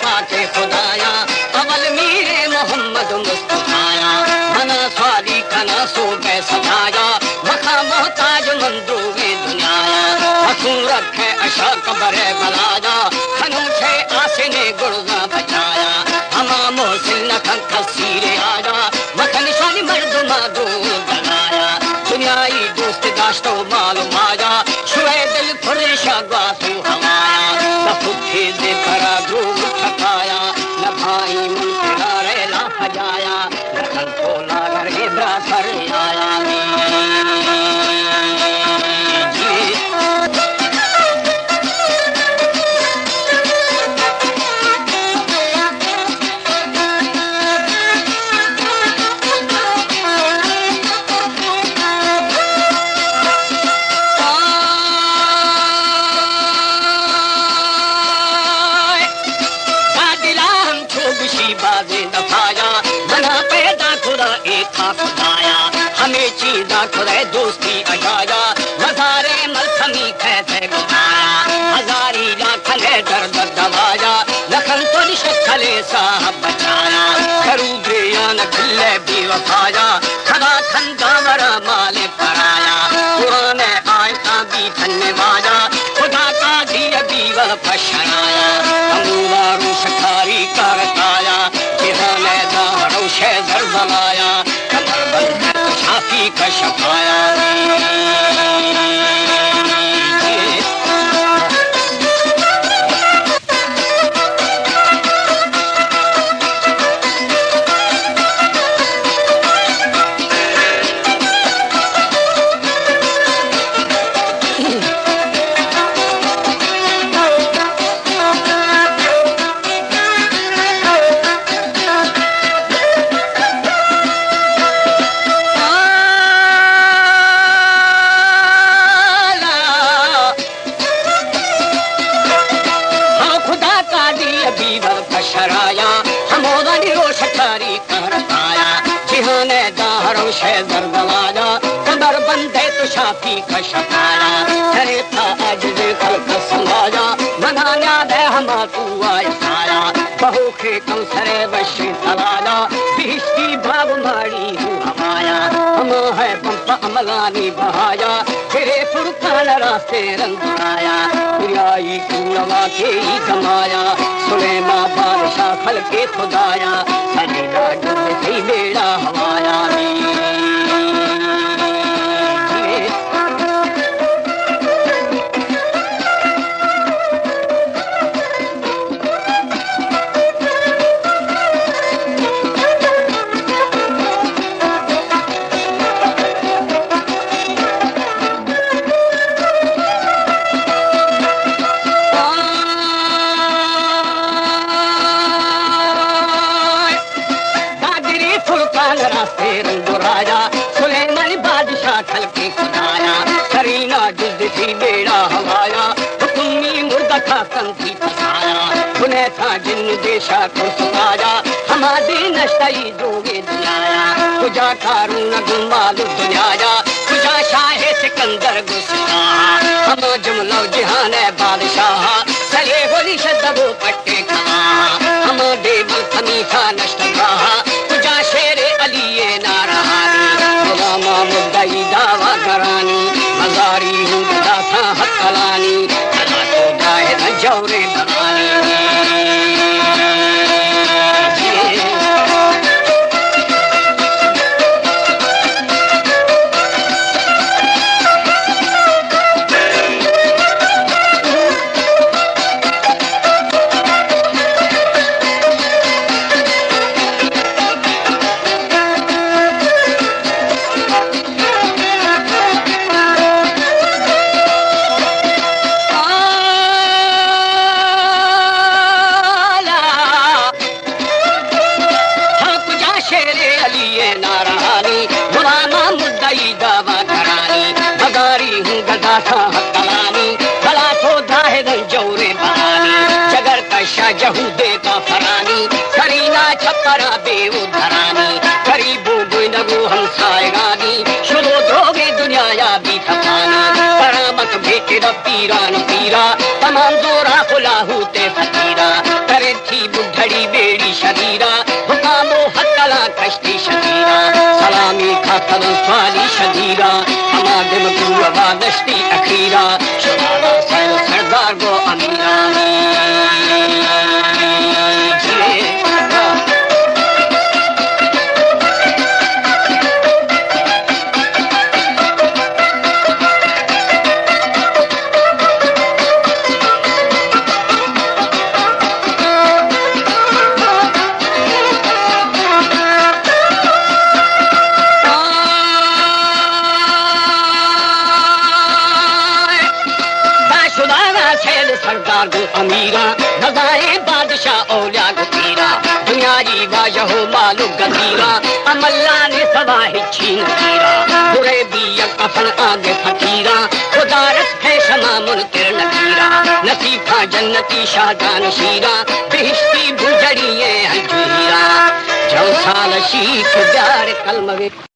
پاک خدایا، اول میر محمد مصطفایا، منا سوالی کنا سوبہ سجایا، مخا محتاج من دروگیں دنیایا، مخون رکھے اشا قبر بلایا، کھنو چھے آسن گڑزاں بچایا، ہما محسن نہ کن کسیر آیا، مکن شانی مردما دو بلایا، دنیای دوست داشت و مال و مایا، شوئے دل پرشا گوات و ہوایا، نہ پتھے دے کرا دروگ ٹھکایا، نہ بھائی من کرا ریلا پجایا، نہ کن تو لاغر ابرا سر آیا۔ دادلا ہم چو گشی بازیں دفایا، منا پیدا خدا اے خاص خدایا، ہمے چیزا خدائے دوستی اجایا، مزارے ملکمی کیسے گدایا، ہزاری لاکھنے درد دوایا، لکھن تو شکلے صاحب بچایا، کرو گریان کلے بے وفایا، خدا کھندا ورا مال پرایا، قرآن آیتاں بیتن وایا، خدا قاضی بیوہ پشرایا، ہمودا روشکاری کارتایا، جہان دا روشے زلزلایا، کمر بند شافی کشفایا۔ ہاں، خدا قاضی بیوہ پشرایا، ہمودانی روشکاری کارتایا، جہان دا روشے زلزلایا، کمر بندے تو شافی کشفایا، کرے تا عاجز خلق سمایا، منا یاد ہے ہما تو آیا سایا، بہو کے کوثر وش تلایا، بہشتی باغ ماڑی ہو ہوایا، ہما ہے پمپ عملانی بہایا، تیرے فرقان راستے رنگ آیا، دریائی کوڑوا کے ہی دمایا، سلیمان بادشاہ خلق خدایا، سجدہ جز تئی بیڑا ہوایا۔ دادری فرقان راستے رنگ راجا، سلیمان بادشاہ خلق خدایا، سرینا جز تئی بیڑا ہوایا، حکمی مردہ کھاستن تئی پسایا، بنے تھا جن دیشا کرسکایا، ہما دین نشتئی دروگے دنیایا، کجا قارون گوں مال دنیایا، کجا شاہ سکندر گوں سپاہا، ہما جملہ جہان بادشاہا، سلے ہولی شدگو پٹے کھاہا، ہما دیبل خمیسا نشتگاہا، کجا شیر علی نارہانی، غلاما مدعی دعویٰ کرانی، مزاری ہوں داتا حق کلانی، کلا تو داہر جورے بنانی۔ ہاں، کجا شیر علی نارہانی، غلاما مدعی دعویٰ کرانی، مزاری ہوں گدا تھا حق کلانی، بلا تو داہر جورے بنانی، جگر کشا جہودے کافرانی، کرینا چھپرا بے ادھرانی، کری بو بوئے نگو ہمسائگانی، شدو دروگے دنیایا بی تھپانی، کرامت بے کے پیران پیرا، تمام زورا خلاہوتے فقیرا، ترے تھی تبن سوالی شدیرا، ہما دم گروہ وا دشتی اخیرا، شمارا سر سردار گو امیران۔ جی۔ شدارا سیل سردار گوں امیراں، نزائیں بادشاہ اولیاء گوں پیراں، دنیائی واجہ و مال و گزیراں، عملانی سوا ہچی نگیراں، برے بی یک کفن آگے فقیراں، خدا رس پیش ما منکر نکیراں، نصیب تھا جنتی شاہجان شیراں، بہشتی بجڑی ہیں انجیراں، جو سال شیخ بیار کلمہ